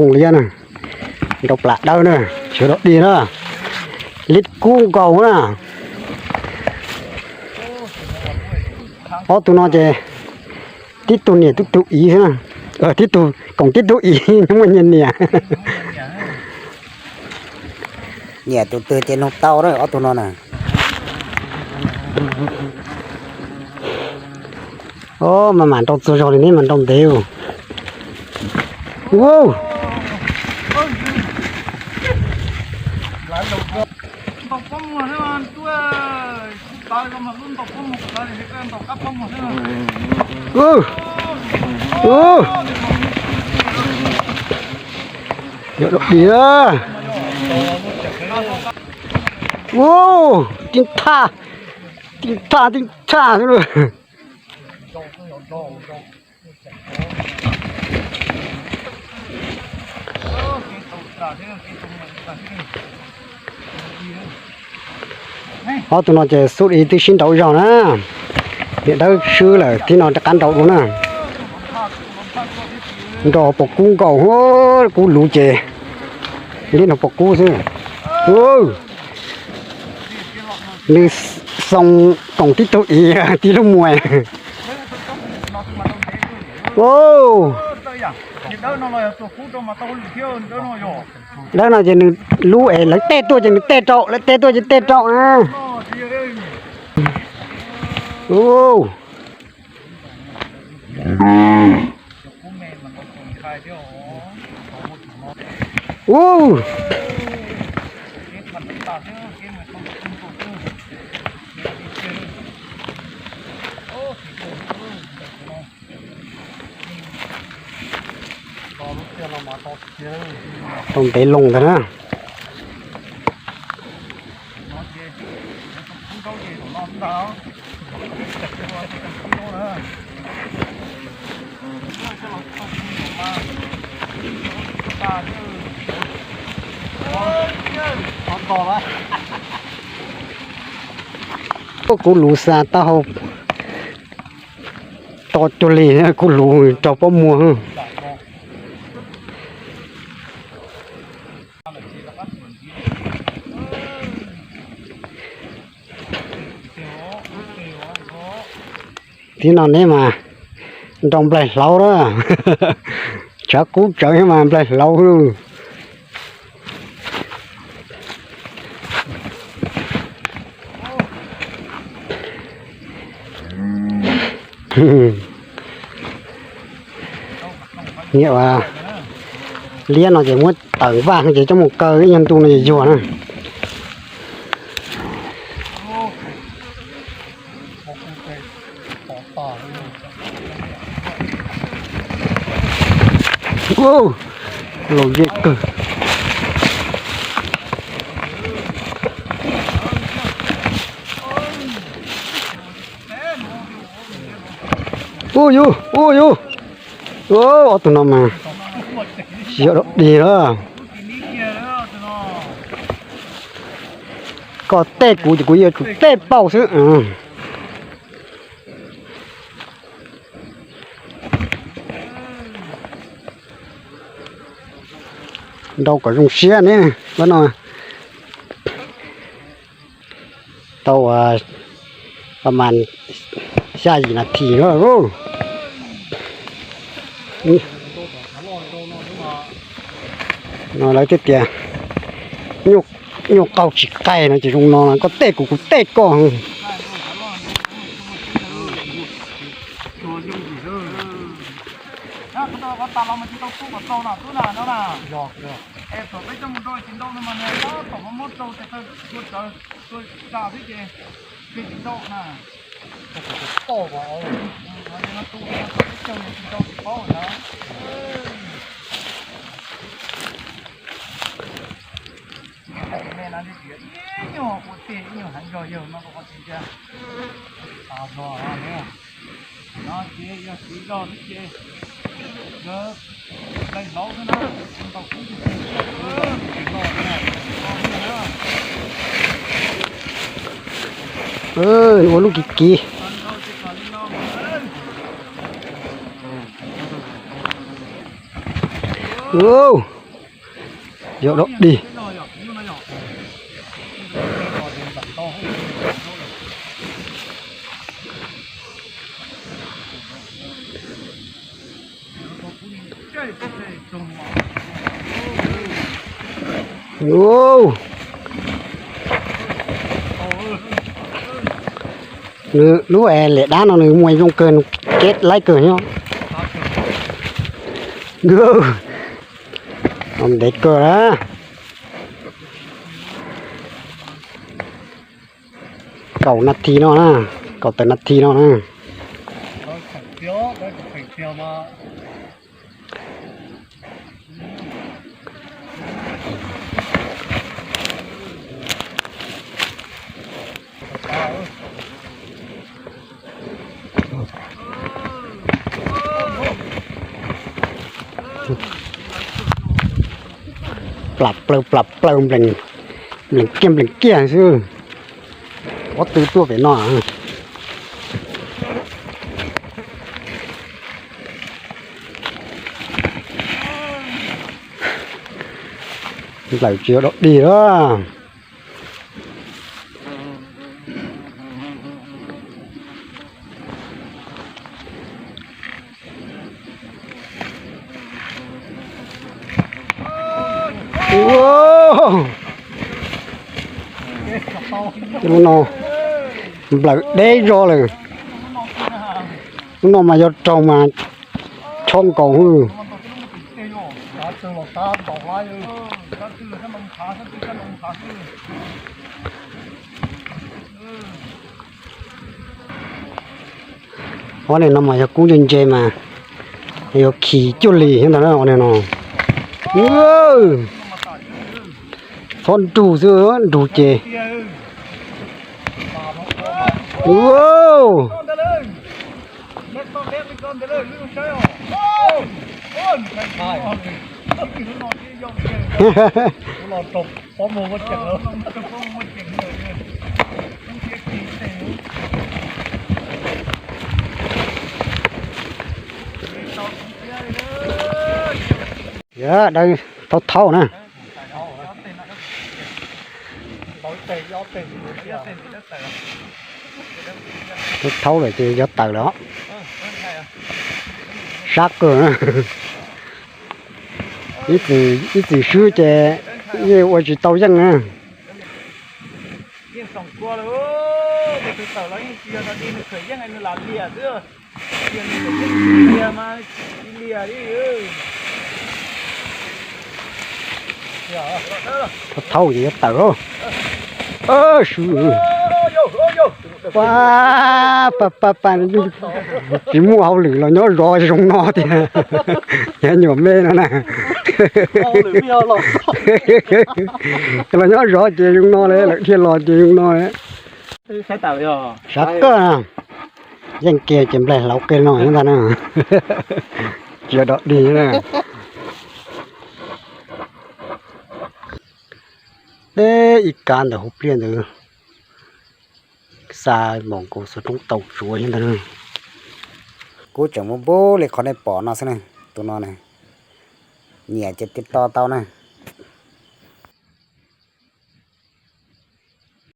Phooj liab na, nrau plas dawb na, sawv rau dig na, lib kub nkaus na. Ob tug no ces tib tug niam tib tug txiv xwb na, tib tug koom tib tug txiv, nyob muaj nyias niam. Nyiam tus twg ces nug tau na, ob tug no na. Os, mas mam nrau txog zog li ne, mas nrau ntev. Yog dog dig. Tib thaj, tib thaj, tib thaj xwb. Ob tug no ces xub ib twb sib nrau zog na. Niam dawb swb lawm, tib no rov qab nrau dua na. Nrau pob kub nkaus, kub luv ces liab nrau pob kub xwb. Nws xoo koom tib tug txiv, tib lub muag. Dawb no ces nws lub es lawv tej tuaj ces nws tej rau, lawv tej tuaj ces tej rau na. Ub, tau ntev loo ntag na. Kub luv xa taub hau to cuag li, kub luv rau pob muag. Tib no neb mas nrau nplaig hlauv na. Tshav kub tsawv thiab mas nplaig hlauv. Niam, liab no ces muab tawm vaj ces coj mus kaw ib nyuag ntu no ces yuag na. Laus zeb kawg. Ua yus, ua yus. Ob tug no mas yog dog dig lawm. Koj tej kuv ces kuv yuav tsum tej pauj xwb. Nrau kom zoo siab ne, no tau mas xya yim nas this na. No lawv thiaj tias nyuj qaug tsis qaij no ces zoo no, koj tej kuv kuv tej koj. Ua lub kiv kiv. Ub, yog dog dig. Ub, nws lub liam dab no nws muaj zoo kawg, nws keb laib kawg nyob. Ntev kawg na. Kaum nas this no na, kaum tawm nas this no na. Plam plaws plam plaws, nplees kiag nplees kiag xwb. Ob tw tuaj pem no. Nplawm tsis yog dog dig lawm. Lub no nplawm deb zog lawm. Lub no mas yog raug mas chob nkaus hwj. Ob niag no mas yog kub ntse ntse mas yuav khi cuag li thiab ntag na, ob niag no. Txhob nrug xwb, nrug ces. Yog dawb thaub thaub na. Thaub thaub lawm ces yog tawm lawm os. Sab kawg na. Ib txwm swb ces yeej ua tsis tau yeej na. Thaub thaub ces yuav tawm. Swb. Pa pa pa, tsis muaj hauj lwm los nyob zov zoo no tiag. Cov nyuam me no na. Los nyob zov ces zoo no li, lawm dhia los ces zoo no li. Sab kawg na. Yeej kiag ces nplaig hlauv kiag no ntag na. Tsis yog dog dig na. Teb ib kab ntawm hauv pliaj ntawd xa npaum nkaus xov tooj tau tsuav thiab ntag. Kuv tseem muab npub li qhov nej pom no xwb na. Tus no na, nyiam ces tiv tauj tau na.